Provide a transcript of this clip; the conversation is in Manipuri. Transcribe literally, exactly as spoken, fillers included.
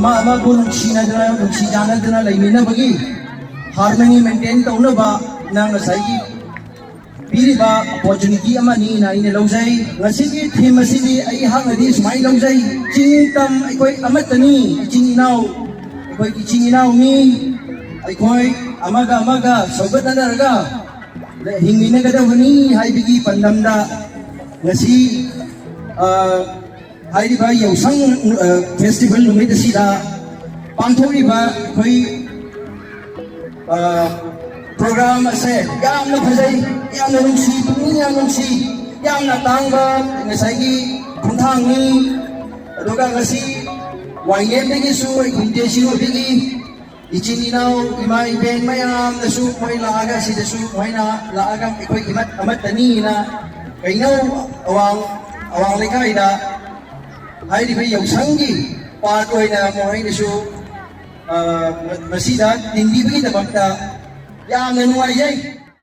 ꯑꯃ ꯑꯃꯕꯨ ꯅꯨꯡꯁꯤꯅꯗꯅ, ꯅꯨꯡꯁꯤ ꯆꯥꯟꯅꯗꯅ ꯂꯩꯃꯤꯟꯅꯕꯒꯤ harmony maintain ꯇꯧꯅꯕ ꯅꯪ ꯉꯁꯥꯏꯒꯤ ꯄꯤꯔꯤꯕ opportunity ꯑꯃꯅꯤꯅ ꯑꯩꯅ ꯂꯧꯖꯩ꯫ ꯉꯁꯤꯒꯤ theme ꯑꯁꯤꯗꯤ ꯑꯩꯍꯥꯛꯅꯗꯤ ꯁꯨꯃꯥꯏꯅ ꯂꯧꯖꯩ, "ꯆꯤꯡ ꯇꯝ ꯑꯩꯈꯣꯏ ꯑꯃꯠꯇꯅꯤ, ꯏꯆꯤꯟ ꯏꯅꯥꯎ, ꯑꯩꯈꯣꯏ ꯏꯆꯤꯟ ꯏꯅꯥꯎꯅꯤ, ꯑꯩꯈꯣꯏ ꯑꯃꯒ ꯑꯃꯒ ꯁꯧꯒꯠꯅꯗꯔꯒ ꯍꯤꯡꯃꯤꯟꯅꯒꯗꯕꯅꯤ" ꯍꯥꯏꯕꯒꯤ ꯄꯥꯟꯗꯝꯗ ꯉꯁꯤ, ꯑ, ꯍꯥꯏꯔꯤꯕ ꯌꯥꯎꯁꯪ, ꯑ, festival ꯅꯨꯃꯤꯠ ꯑꯁꯤꯗ ꯄꯥꯡꯊꯣꯛꯂꯤꯕ ꯑꯩꯈꯣꯏ, ꯑ, program ꯑꯁꯦ ꯌꯥꯝꯅ ꯐꯖꯩ, ꯌꯥꯝꯅ ꯅꯨꯡꯁꯤ, ꯄꯨꯛꯅꯤꯡ ꯌꯥꯝ ꯅꯨꯡꯁꯤ, ꯌꯥꯝꯅ ꯇꯥꯡꯕ ꯉꯁꯥꯏꯒꯤ ꯈꯣꯡꯊꯥꯡꯅꯤ꯫ ꯑꯗꯨꯒ ꯉꯁꯤ ꯋꯥꯏꯅꯦꯝꯗꯒꯤꯁꯨ ꯑꯩꯈꯣꯏ ꯇꯦꯁꯤ ꯑꯣꯏꯕꯤꯒꯤ ꯏꯆꯤꯟ ꯏꯅꯥꯎ, ꯏꯃꯥ ꯏꯕꯦꯟ ꯃꯌꯥꯝꯅꯁꯨ ꯃꯣꯏ ꯂꯥꯛꯑꯒ, ꯁꯤꯗꯁꯨ ꯃꯣꯏꯅ ꯂꯥꯛꯑꯒ ꯑꯩꯈꯣꯏ ꯏꯃꯠ ꯑꯃꯠꯇꯅꯤꯅ ꯀꯩꯅꯧ ꯑꯋꯥꯡ, ꯑꯋꯥꯡ ꯂꯩꯀꯥꯏꯗ ꯍꯥꯏꯔꯤꯕ ꯌꯥꯎꯁꯪꯒꯤ part ꯑꯣꯏꯅ ꯃꯈꯣꯏꯅꯁꯨ, ꯑ, ꯃꯁꯤꯗ ꯇꯤꯟꯕꯤꯕꯒꯤꯗꯃꯛꯇ ꯌꯥꯝꯅ ꯅꯨꯡꯉꯥꯏꯖꯩ꯫